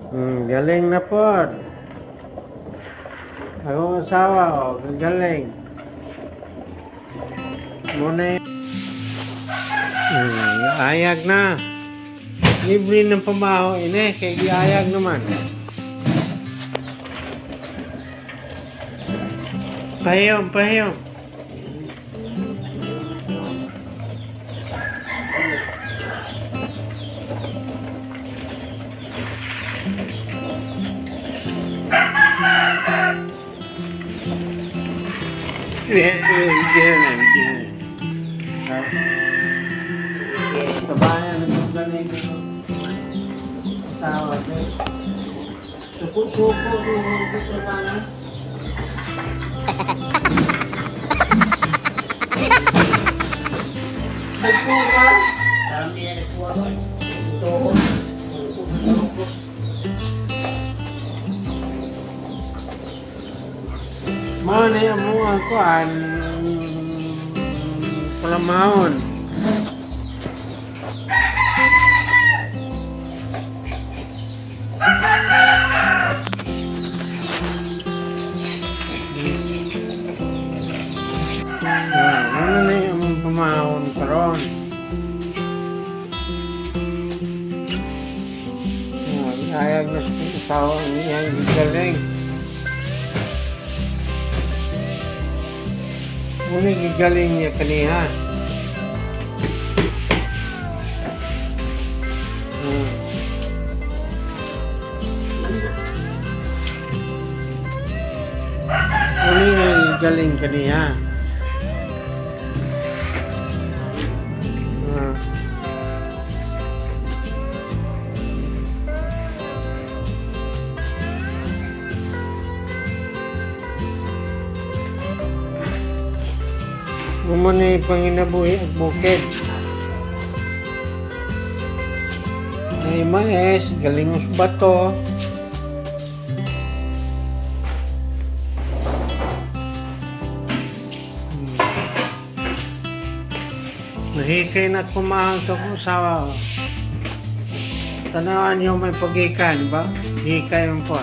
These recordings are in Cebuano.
Galing na po. Akong asawa, oh, galing. Muna ayag na. Libre ng pamaho, ine, kay giayag naman. Pahiyom, pahiyom. Kabayan ng galing ng asawa. Suko-suko, gusto pa na. Nagpo ka? Parang di na nagkuha ko. Ito. Mao na yung mga kuan palamahon. Ah, ano na yung among pamahon karon? Ah, ayag na sa asawa niya galing. Muna gigaling niya kaniha. Muna nga gigaling kaniha. Muna yung panginabuhi at bukid. May mais, galingos bato. Nahikay na kumahang sa kong asawa. Tanawan niyo may pagikan ba? Hikay mo po.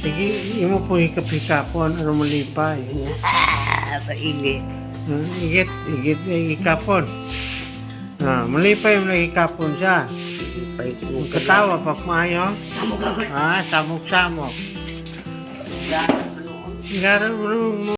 Sige, imo po hikap-hikapon, ano malipay. Ah, paili. Igit, igit, hikapon. Ah, malipay mo na hikapon siya. Paili. Katawa pa maayo. Samok ako. Ah, samok-samok. Garan mo noon. Garan mo.